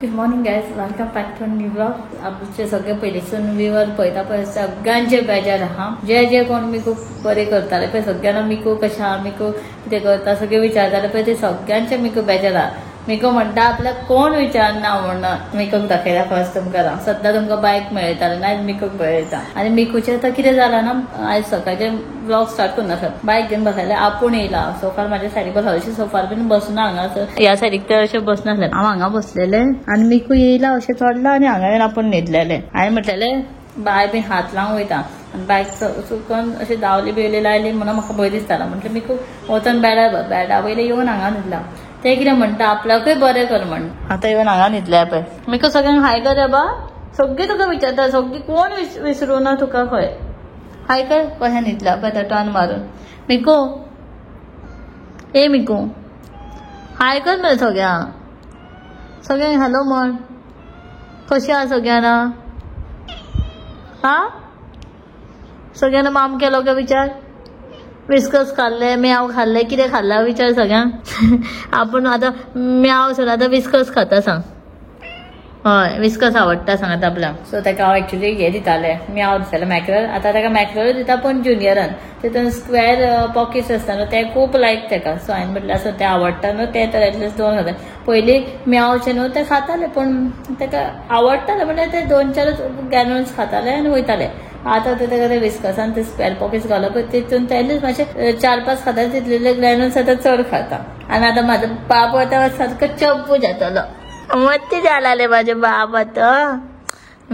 Good morning guys, welcome back to new vlog. आमचे सगळे पयलींसून viewer पळयता पळय सगळ्यांचे बेजार आहा. जे जे कोण मिकू बरें करताले पळय सगळ्यांना मिकू कशें आहा, मिकू कितें करता सगळे विचारताले पळय, ते सगळ्यांचे मिकू बेजार आहा. मिकू म्हणटा आपल्याक कोण विचारना म्हणून मिकूक दाखयता फर्स्ट तुमकां. सद्दां तुमकां बायक मेळयताले ना, मिकूक मेळयता. आनी मिकूचें आतां कितें जालां ना, आयज सकाळचें ब्लॉग स्टार्ट करूं नासत, बायक घेवन बसयलें, आपूण येयला सोफार म्हाज्या सायडीक बसलो, अशें सोफार बीन बसना हांगा, ह्या सायडीक तर अशें बसनासलें. हांव हांगा बसलेलें आनी मिकू येयला अशें चडला आनी हांगा येवन आपूण न्हिदलेलें. हांवें म्हटलेलें बाय बीन हात लावंक वयता आनी बायक चुकून अशें धांवली बिवली लायली म्हणून म्हाका भंय दिसतालो. म्हटलें मिकू वचोन बेडा वयले येवन हांगा न्हिदला. ते कितें म्हणटा आपल्याकूय बरें कर म्हण आतां येवन हांगा न्हिदल्या पळय. मिकू सगळ्यांक हाय कर बा, सगळीं तुका विचारता, सगळीं कोण विसरूं ना तुका खंय हाय कर, कशें न्हिदला पळय आतां टर्न मारून. मिकू ए मिकू हाय कर मरे सगळ्यांक, सगळ्यांक हॅलो म्हण. कशें आहा सगळ्यांना? हा सगळ्यांना माम केलो काय विचार? विस्कस खाल्ले, म्याव खाल्ले, कितें खाल्ला विचार सगळ्यांक. आपूण आतां म्याव सोड, आतां विस्कस खाता सांग. हय विस्कस आवडटा सांग आतां आपल्याक. सो ताका हांव एक्चुली हे दितालें, म्याव दितालें मॅकरल. आतां ताका मॅकरल दिता पूण ज्युनियरान तितून स्क्वेर पॉकेट्स आसता न्हू, ते खूब लायक ताका. सो हांवें म्हटलें आसूं तें आवडटा न्हू तें तर एटलिस्ट दोन खाता. पयलीं म्यावचें न्हू तें खातालें पूण ताका आवडटालें म्हणल्यार ते दोन चारच ग्रॅन्युल्स खाताले आनी वयताले. आतां ते ताका ते विस्कसान ते स्क्वेर पॉकेट्स घालप तितून ते एटलिस्ट मातशे 4-5 खाता, तितले ग्रॅन्युल्स आतां चड खाता. आनी आतां म्हाजो बाबू आतां सारको चप्पू जातलो, मत्ती जालाले म्हाजे बाब. आतां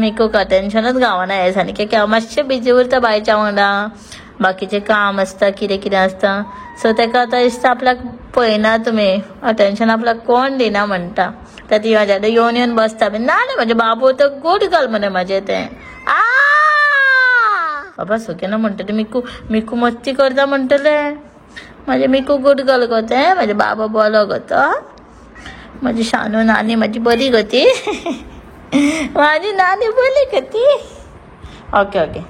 मिकूक अटेन्शनूच गावना हे दिसांनी, कित्याक हांव मातशें बिजी उरता बायच्या वांगडा, बाकीचें काम आसता कितें कितें आसता. सो ताका आतां दिसता आपल्याक पळयना तुमी, अटेन्शन आपल्याक कोण दिना म्हणटा. तर ती म्हाज्या कडेन येवन येवन बसता बी ना. म्हाजे बाबू तर गूड गर्ल मरे म्हाजें तें. आ बाबा सगळ्यांना म्हणटलें मिकू मिकू मस्ती करता म्हणटलें, म्हाजें मिकू गूड गर्ल गो तें, म्हाजें बाबा बरो गो तो, म्हजी शानू नानी म्हाजी बरी गो ती, म्हाजी नानी बरी गो ती. ओके ओके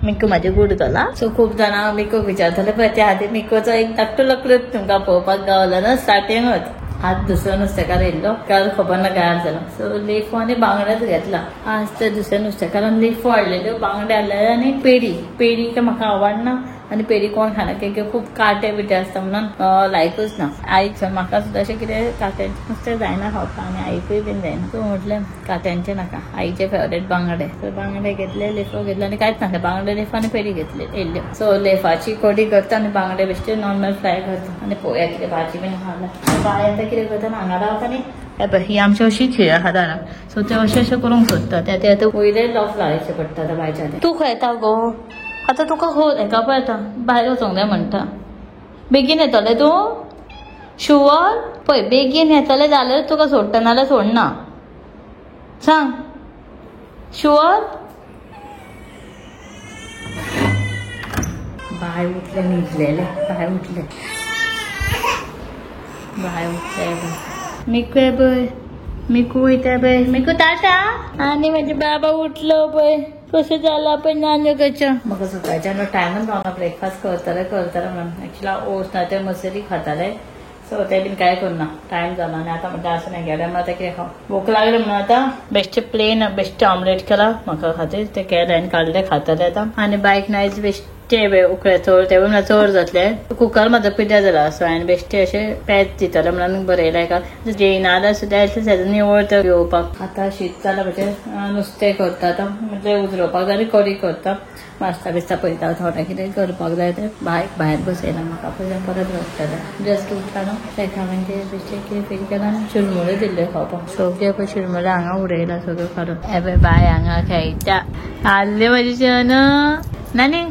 मिकू म्हाजी गूड गर्ल. सो खूब जाणां मिकूक विचारताले पळय, त्या खातीर मिकूचो एक धाकटो क्लिप तुमकां पळोवपाक गावलो ना स्टार्टिंगूच. आज दुसरो नुस्तेकार येयल्लो, काल खबर ना गायब जालो. सो लेफो आनी बांगडेच घेतला. आज ते दुसऱ्या नुस्तेकारान लेफो हाडलेल्यो, बांगडे हाडलेले आनी पेडी. पेडी काय म्हाका आवडना आनी पेडी कोण खाना, कित्याक खूब कांटे बिटे आसता म्हणून लायकूच ना. आईक म्हाका सुद्दां अशें कितें कांट्यांचें नुस्तें जायना खावपाक आनी आईकूय बीन जायना. सो म्हटलें कांट्यांचें नाका, आईचे फेवरेट बांगडे. सो बांगडे घेतले, लेफो घेतले आनी कांयच नासलें, बांगडे लेफो आनी पेडी घेतली येयल्ल्यो. सो लेफाची कडी करता आनी बांगडे बेश्टे नॉर्मल फ्राय करता आनी पळोवया कितें भाजी बीन खाला. बाय आतां कितें करता हांगा रावता न्ही, हे पळय ही आमची अशी खिळ आहा दाराक. सो ते अशें अशें करूंक सोदता, ते आतां वयले लॉक लायचे पडटा आतां बायच्या. तूं खंय येता गो आतां? तुका खंय हेका पळय आतां भायर वचोंक जाय म्हणटा. बेगीन येतलें तूं? शुवर? पळय बेगीन येतलें जाल्यार तुका सोडटा, नाल्यार सोडना. सांग शुवर? बाय उठलें न्हिदलेलें, बाय उठलें, बाय उठलें. मिकू पळय, मिकू वयता पळय, मिकू टाटा. आनी म्हाजे बाबा उठलो पळय, कशें जालां पळय नान्यो कशें. म्हाका सकाळच्या न्हू टायमूच गावना ब्रेकफास्ट करतलें करतलें म्हणून. एक्चुअली हांव ओट्स ना ते मसरी खातालें, सो तें बीन कांय करना, टायम जाला. आनी आतां म्हणटा आसूं ना गेल्यार आतां कितें खावं, भूक लागली म्हणून आतां बेश्टें प्लेन बेश्टें ऑमलेट केला म्हाका खातीर, तें केलें आनी काडलें खातलें आतां. आनी बायक नायज बेश्टें उकळे चड ते म्हणल्यार चड जातले, कुकर म्हाजो पिड्ड्यार जाला. सो हांवें बेश्टें अशें पॅच दितलें म्हणून बरयलें एका, जेयना जाल्यार सुद्दां एटलीस्ट हेजो निवळ तर घेवपाक. आतां शीत जालां म्हणजे नुस्तें करता आतां, म्हणजे उजरोवपाक जाय आनी कडी करता, मास्ता बिस्ता पळयता थोडें कितें करपाक जाय तें. बायक भायर बसयला म्हाका पळय परत रडटलें. जस्ट उठला न्हू ताका हांवें कितें बेश्टें कितें फील केलां आनी चिरमुल्यो दिल्ल्यो खावपाक. सगळें पळय चिरमुल्यो हांगा उडयला सगळ्यो काडून. हे पळय बाय हांगा खेळटा हाडली म्हजी शनू नानी.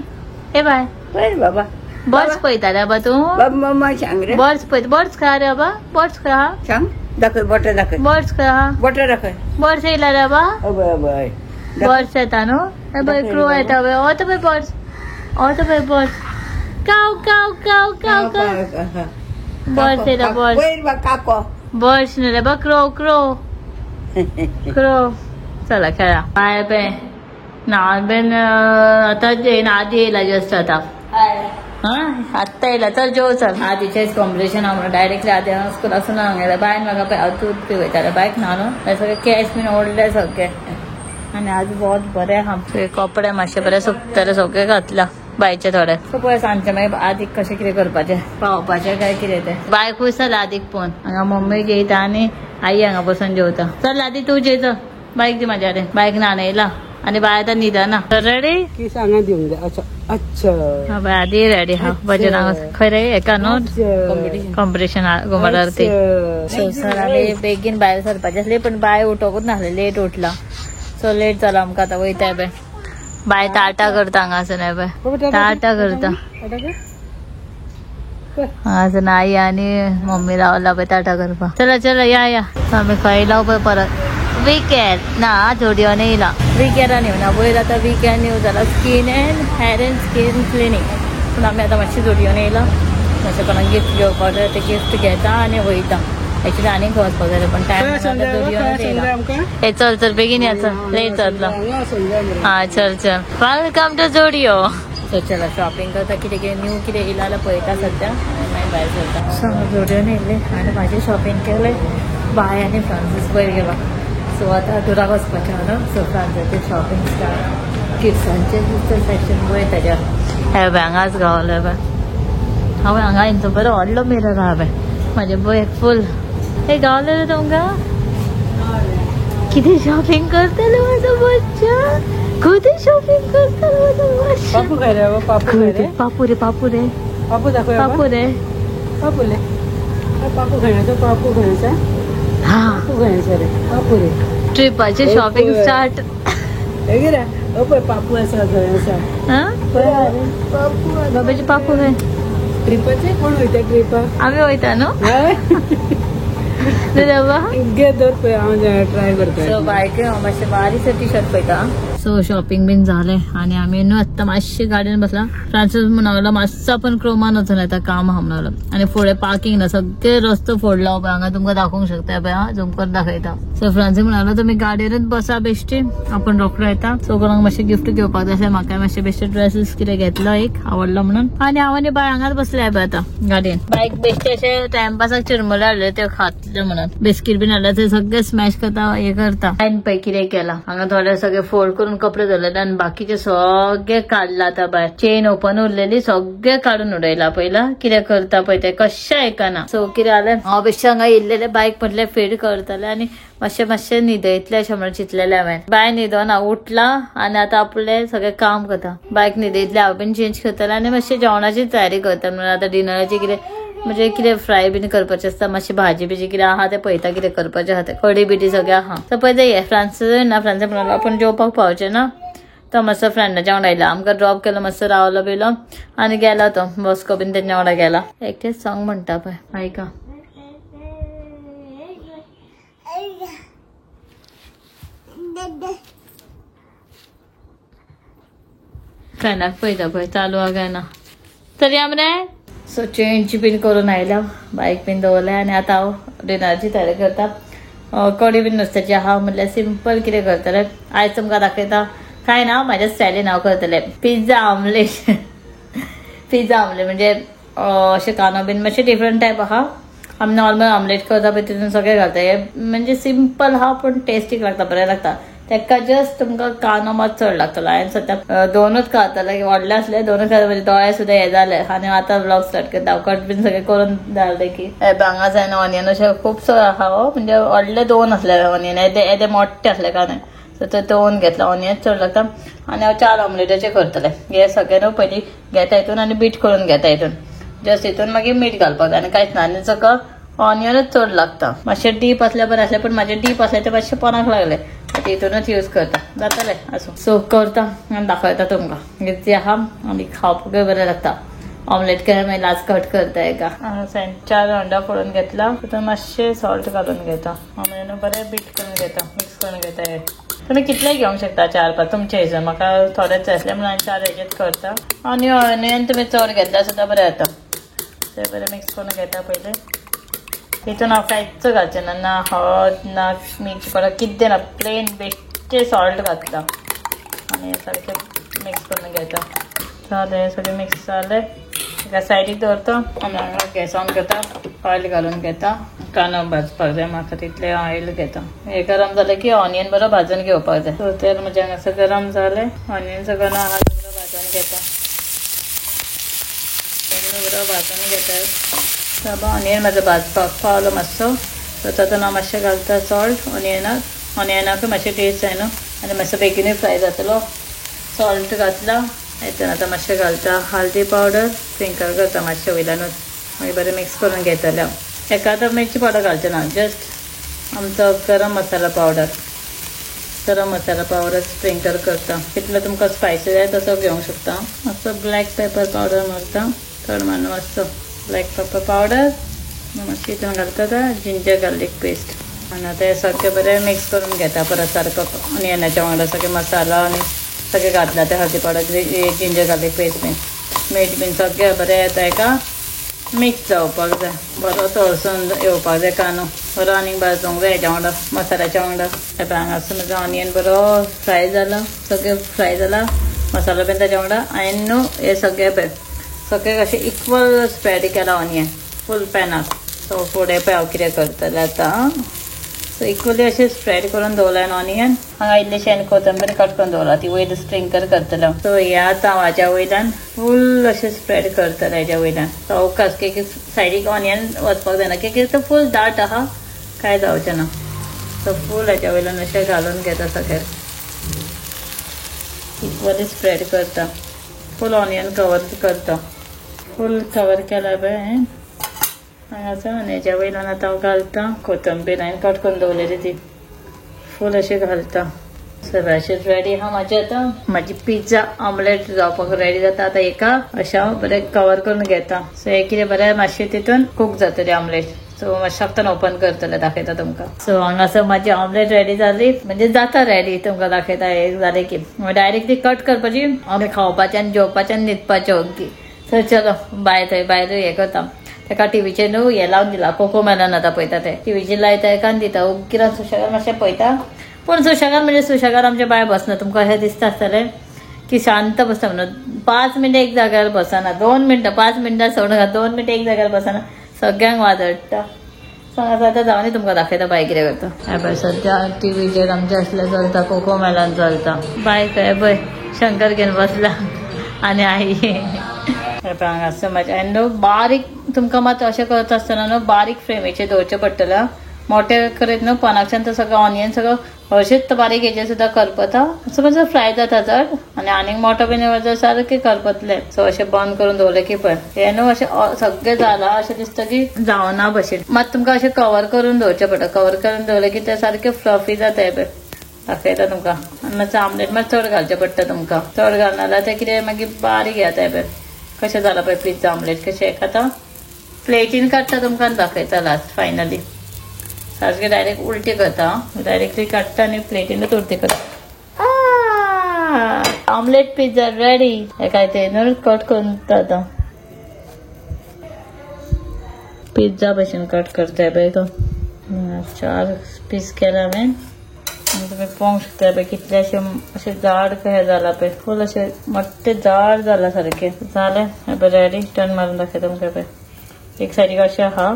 ए बाय पळय बाबा बर्ड्स पळयता रे बाबा तूं? सांग रे बर्ड्स पळयता, बर्ड्स खा रे बाबा, बर्ड्स खा, सांग दाखय बोटां दाखय, बर्ड्स खा, बोटां दाखय, बर्ड्स येयला रे बाबा, अबय अबय बर्ड्स येता न्हू. हे पळय क्रो येता पळय, ओ तो पळय बर्ड्स, ओ तो पळय बर्ड्स, काव काव काव काव काव बर्ड्स येयला, बर्ड्स काको बर्ड्स न्हू रे बाबा, क्रो क्रो क्रो. चला खेळा. बाय पळय न्हावन बीन आतां येयना, आदी येयला जस्ट आतां. हा आत्ता येयला चल जेव चल. आदीचेच कॉम्पिटिशन हांव म्हणून डायरेक्टली आदी हांव स्कुलासून हांव गेलें. बायन म्हाका पळय हांव दूद पिवयतालें बायक न्हाणून सगळे केंस बीन ओडले सगळे. आनी आज बहुत बरें आहा. कपडे मातशे बरे सुकतले सगळे घातला बायचे थोडे. सो पळय सांजचे मागीर आदीक कशें कितें करपाचें पावपाचें काय कितें तें. बाय खूश जालें आदीक पळोवन. हांगा मम्मी जेयता आनी आई हांगा बसून जेवता. चल आदी तूं जेयता बायक दी म्हाज्या कडेन. बायक न्हाणयला आनी बाय आतां न्हिदना. रेडी केस हांगा दिवंक जाय. अच्छा अच्छा बाय आदी रेडी हा. भजनाक खंय रे हेका न्हू कॉम्पिटिशन घुमट आरती. सो सर आमी बेगीन भायर सरपाचें आसलें पण बाय उठोकूच नासलें लेट उठला. सो लेट जालो आमकां आतां वयताय पळय. बाय ताटा करता हांगासर पळय ताटा करता हांगासर. आई आनी मम्मी रावला पळय ताटा करपाक. चला चला या या. आमी खंय येयला पळय परत विकेंड ना झुडियोन येयला. विकेंडान येवना वयर आतां विकेंड न्यू जाला skin and hair and skin clinic. पूण आमी आतां मातशी झुडियोन येयला. मातशें कोणाक गिफ्ट घेवपाक जाय तें गिफ्ट घेता आनी वयता. एक्चुअली आनीक वचपाक जाय पण टायम झुडियोनच येयला. हे चल चल बेगीन या चल लेट जातलो. हा चल चल welcome to Zudio. सो चला शॉपिंग करता कितें कितें न्यू कितें येयला जाल्यार पळयता सद्या आनी मागीर भायर सरता. सो हांगा झुडियोन येयल्लें आनी म्हाजें शॉपिंग केलें. बाय आनी फ्रांसीस वयर गेला. सो आतां दुराक वचपाचें आहा न्हू. सो फ्रांसाचें शॉपिंग स्टार्ट. किड्सांचें दिसता सेक्शन पळय ताज्या. हे पळय हांगाच गावलें पळय. हांव हांगा हेंचो बरो व्हडलो मिरर आहा पळय. म्हाजें पळय फूल हे गावलें रे तुमकां. कितें शॉपिंग करतलो म्हाजो बच्चा. कितें शॉपिंग करतलो म्हाजो बच्चा. पापू खंय रे पापू खंय रे पापू रे पापू रे पापू दाखय पापू रे पापू ले पापू खंय आसा पापू खंय आसा. हा पापू खंय आसा रे पापू रे. ट्रिपाचें शॉपिंग स्टार्ट. हे कितें पळय पापू आसा थंय आसा. हा पापू बाबाचे पापू खंय. ट्रिपाचे कोण वयता ट्रिपाक आमी वयता न्हू. घे दर पळय हांव ट्राय करता. सो बायक हांव मातशें बारीक टी शर्ट पळयता. सो शॉपिंग बीन जालें आनी आमी न्हू आत्तां मातशें गाडयेन बसला. फ्रांसीस म्हणूंक लागलो मातसो आपूण क्रोमान वचून येता काम आहा म्हणूंक लागलो. आनी फुडें पार्किंग ना सगळे रस्तो फोडला पळय हांगा तुमकां दाखोवंक शकता पळय. हा झूम करून दाखयता. सो फ्रांसीस म्हणूंक लागलो तुमी गाडयेनूच बसा बेश्टी आपूण रोकडो येता. सो कोणाक मातशें गिफ्ट घेवपाक जाय आसलें म्हाका मातशें बेश्टे ड्रेसीस कितें घेतलो एक आवडलो म्हणून. आनी हांव आनी बाय हांगाच बसले पळय आतां गाडयेन. बायक बेश्टे अशें टायमपासाक चिरमुले हाडले त्यो खातले म्हणून. बिस्कीट बीन हाडले ते सगळे स्मॅश करता हे करता. हांवें पळय कितें केलां हांगा थोडे सगळे फोल्ड करून कपडे धरले आनी बाकीचे सगळे काडला आतां भायर. चेन ओपन उरलेली सगळे काडून उडयला. पयला कितें करता पळय तें कशें आयकना. सो कितें जालें हांव बेश्टें हांगा येयल्लेलें बायक म्हटलें फीड करतलें आनी मातशें मातशें न्हिदयतलें अशें म्हणून चिंतलेलें हांवें. बाय न्हिदोना उठला आनी आतां आपलें सगळें काम करता. बायक न्हिदयतलें हांव बीन चेंज करतलें आनी मातशें जेवणाची तयारी करता. म्हणून आतां डिनराची कितें म्हणजे कितें फ्राय बीन करपाचें आसता मातशें भाजी बिजी कितें आहा तें पळयता कितें करपाचें आहा तें कडी बिडी सगळें आहा. सो पळयता ये फ्रांसीस ना फ्रांसीस म्हणून आपूण जेवपाक पावचें ना. तो मातसो फ्रेंडाच्या वांगडा आयला आमकां ड्रॉप केलो मातसो रावलो बिलो आनी गेलो तो बॉस्को बीन तेंच्या वांगडा गेला. एकटेच सॉंग म्हणटा पळय आयका. फ्रेंडाक पळयता पळय चालू आहा काय ना तरी आमरे. सो चेंज बीन करून आयला बायक बीन दवरलें आनी आतां हांव डिनराची तयारी करता. कडी बीन नुस्त्याची आहा म्हटल्यार सिंपल कितें करतलें आयज तुमकां दाखयता. कांय ना म्हाज्या स्टायलीन हांव करतलें पिझ्झा ऑमलेट. पिझ्झा ऑमलेट म्हणजे अशें कांदो बीन मातशें डिफरंट टायप आहा. आमी नॉर्मल ऑमलेट करता पळय तितून सगळें घालता. हें म्हणजे सिंपल आहा पूण टेस्टीक लागता बरें लागता. तेका जस्ट तुमकां कांदो मात चड लागतलो. हांवें सद्या दोनूच खाताले व्हडले आसले दोनूच खाता म्हणजे दोळे सुद्दां हे जाले. आनी आतां व्लॉग स्टार्ट करता. कट बीन सगळें करून धाडलें की हांगा जायना ऑनियन अशें खूब आहा म्हणजे व्हडले दोन आसले ऑनियन येदे येदे मोठे आसले कांदे. सो ते दोन घेतला ऑनियन चड लागता. आनी हांव 4 ऑमलेटाचे करतलें. हे सगळें न्हू पयलीं घेता हितून आनी बीट करून घेता हितून जस्ट हितून मागीर मीठ घालपाक जाय आनी कांयच ना. आनी सगळो ऑनियनच चड लागता. मातशें डीप आसल्यार बरें आसलें पूण म्हाजें डीप आसलें तें मातशें पोनाक लागलें तितूनच यूज करता जातलें आसूं. सो करता आनी दाखयता तुमकां ती आहा आनी खावपाकूय बरें लागता. ऑमलेट केल्यार मागीर लास्ट कट करता एका. हांगा 4 अंडा फोडून घेतला तितून मातशें सॉल्ट घालून घेता. ऑमलेट बरें बीट करून घेता मिक्स करून घेता. हे तुमी कितलेय घेवंक शकता 4-5 तुमचे हिशोबान. म्हाका थोडेच जाय आसले म्हणून हांवें 4 हेजेच करता. आनी ऑनियन तुमी चड घेतल्यार सुद्दां बरें जाता. ते बरें मिक्स करून घेता पयलें. तितून हांव कांयच घालचें ना, ना हळद ना मिर्ची पावडर कितें ना, प्लेन बेश्टें सॉल्ट घातला आनी सारकें मिक्स करून घेता. जालें सगळें मिक्स जालें. एका सायडीक दवरता आनी हांगा गॅस ऑन करता, ऑयल घालून घेता. कांदो भाजपाक जाय म्हाका तितलें ऑयल घेता. हें गरम जालें की ऑनियन बरो भाजून घेवपाक जाय. सो तेल म्हजें हांगासर गरम जालें, ऑनियन सगळो हांगा बरो भाजून घेता, बरो भाजून घेता. ऑनियन म्हाजो भाजपाक पावलो मातसो. सो तातूंत हांव मातशें घालता सॉल्ट ऑनियनाक, ऑनियनाकूय मातशें टेस्ट जाय न्हू आनी मातसो बेगीनूय फ्राय जातलो. सॉल्ट घातला, हेतून आतां मातशें घालता हळदी पावडर, स्प्रिंकल करता मातशें वयल्यानूच, मागीर बरें मिक्स करून घेतलें हांव. हेका आतां मिरची पावडर घालचें ना, जस्ट आमचो गरम मसाला पावडर, गरम मसाला पावडर स्प्रिंकल करता. कितलो तुमकां स्पायसी जाय तसो घेवंक शकता. मातसो ब्लॅक पेपर पावडर मारता, चड मारून मातसो ब्लॅक पेपर पावडर मातशी हितून घालता आतां जिंजर गार्लीक पेस्ट. आनी आतां हें सगळें बरें मिक्स करून घेता परत सारको ऑनियनाच्या वांगडा सगळें मसाला आनी सगळें घातला तें हळदी पावडर, जिंजर गार्लीक पेस्ट बीन मीठ बीन सगळें बरें येता हेका मिक्स जावपाक जाय, बरो तळसून येवपाक जाय कांदो बरो आनीक भाजूंक जाय हेच्या वांगडा मसाल्याच्या वांगडा. हे हांगासर म्हजो ऑनियन बरो फ्राय जाला, सगळें फ्राय जाला मसालो बीन ताच्या वांगडा. आनी न्हू हे सगळें पळय सगळें अशें इक्वल स्प्रेड केला ऑनियन फूल पॅनाक. सो फुडें पळय हांव कितें करतलें आतां. सो इक्वली अशें स्प्रेड करून दवरलें ऑनियन. हांगा इल्लेशें आनी कोथंबीर कट करून दवरला, ती वयर स्प्रिंकल करतलें हांव. सो ह्या तावाच्या वयल्यान फूल अशें स्प्रेड करतलें हेज्या वयल्यान सवकास, की सायडीक ऑनियन वचपाक जायना, की तो फूल दाट आहा कांय जावचें ना. सो फूल हेज्या वयल्यान अशें घालून घेता सगळें, इक्वली स्प्रेड करता, फूल ऑनियन कवर करता. फूल कवर केला पळय हांवें हांगासर. आनी हेज्या वयल्यान आतां हांव घालता कोथंबीर, हांवें कट करून दवरलेली ती फूल अशी घालता. सगळें अशें रेडी आहा म्हाजें. आतां म्हाजी पिझ्झा ऑमलेट जावपाक रेडी जाता. आतां एका अशें हांव बरें कवर करून घेता. सो हें कितें बरें मातशें तितून कूक जातली ऑमलेट. सो मातशें आतां ओपन करतलें, दाखयता तुमकां. सो हांगासर म्हाजी ऑमलेट रेडी जाली, म्हणजे जाता रेडी, तुमकां दाखयता हें जालें की डायरेक्ट ती कट करपाची आनी खावपाचें आनी जेवपाचें आनी न्हिदपाचें ओगी. सो चलो बाय, थंय भायर हें करता. तेका टिवीचेर न्हू हें लावन दिला कोको मेलन, आतां पळयता ते टिवीचेर लायता एका आनी दिता ओगी रावन सुशेगाद मातशें पळयता. पूण सुशेगाद म्हणजे सुशेगाद आमच्या बाय बसना. तुमकां अशें दिसता आसतलें की शांत बसता म्हणून, 5 मिनटां एक जाग्यार बसना, 2 मिनटां 5 मिनटां सोडून 2 मिनटां एक जाग्यार बसना, सगळ्यांक वादळटा. सो आतां जावन तुमकां दाखयता बाय कितें करता. हें पळय सद्या टिवीचेर आमचें असलें चलता, कोको मेलन चलता. बाय खंय पळय शंकर घेवन बसला आनी आई. हांगासर म्हाजें आनी न्हू बारीक तुमकां मात अशें करता आसतना न्हू बारीक फ्लेमीचेर दवरचें पडटलें. मोठे करीत न्हू पनाकच्यान तो सगळो ऑनियन सगळो हरशीच बारीक हेजेर सुद्दां करपता, असो मातसो फ्राय जाता चड आनी आनीक मोठो बीन जाल्यार सारकें करपतलें. सो अशें बंद करून दवरलें की पळय हें न्हू अशें सगळें जालां अशें दिसता की जावना भशेन. मात तुमकां अशें कवर करून दवरचें पडटा, कवर करून दवरलें की तें सारकें फ्लफी जाता. हें पळय दाखयता तुमकां. आनी मातसो आमलेट मात चड घालचें पडटा तुमकां, चड घालना जाल्यार तें कितें मागीर बारीक येता. हें पळय कशें जालां पळय पिझ्झा ऑमलेट कशें. एक आतां प्लेटीन काडटा तुमकां दाखयता लास्ट फायनली. सारकें डायरेक्ट उलटी करता, डायरेक्टली काडटा आनी प्लेटीनूच उलटी करता. Omelette pizza ready. हेका ते कट करून आतां पिझ्झा भशेन कट करता पळय तो. 4 पीस केला हांवें. तुमी पळोवंक शकता पळय कितले अशें अशें जाड कशें जालां पळय, फूल अशें मोट्टें जाड जालां सारकें जालें. हें पळय रेडी, टर्न मारून दाखयता तुमकां. पळय एक सायडीक अशें आहा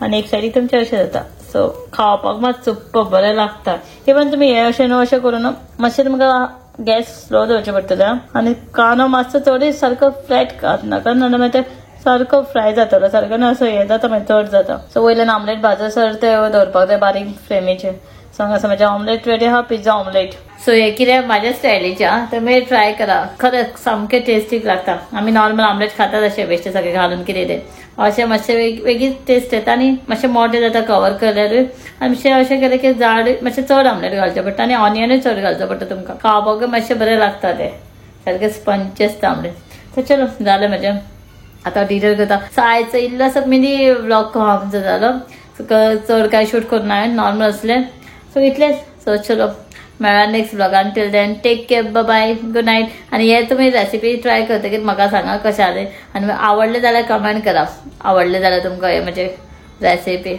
आनी एक सायडीक तुमचें अशें जाता. सो खावपाक मात सुप्पर बरें लागता. इवन तुमी हें अशें न्हू अशें करून मातशें तुमकां गॅस स्लो दवरचें पडटलें आनी कांदो मातसो चडूय सारको फ्लॅट घातनाका, नाजाल्यार मागीर तें सारको फ्राय जातलो, सारको न्हू असो हें जाता मागीर चड जाता. सो वयल्यान आमलेट भाजसर ते दवरपाक जाय बारीक फ्लेमीचेर. सो हांगासर म्हाजें ऑमलेट रेडी आहा, पिझ्झा ऑमलेट. सो हे कितें म्हाज्या स्टायलीचें आं, तुमी ट्राय करा, खरेंच सामकें टेस्टीक लागता. आमी नॉर्मल ऑमलेट खाता तशें बेश्टे सगळें घालून कितें तें अशें मातशें वेगळीच टेस्ट येता आनी मातशें मोटें जाता कवर केल्यारूय. आनी मातशें अशें केलें की जाड मातशें चड आमलेट घालचें पडटा आनी ऑनियनूय चड घालचो पडटा तुमकां, खावपाकूय मातशें बरें लागता तें, सारकें स्पंची आसता आमलेट. सो चलो जालें म्हाजें, आतां डिनर करता. सो आयचो इल्लोसो मिनी व्लॉग आमचो जालो, चड कांय शूट करूं ना हांवें, नॉर्मल आसलें. सो इतलेंच. सो चलो मेळा next व्लॉगान. Till then take care, bye, good night. आनी हे तुमी रेसिपी ट्राय करतकीर म्हाका सांगा कशें जालें आनी आवडलें जाल्यार कमेंट करा, आवडलें जाल्यार तुमकां हे म्हजें रेसिपी.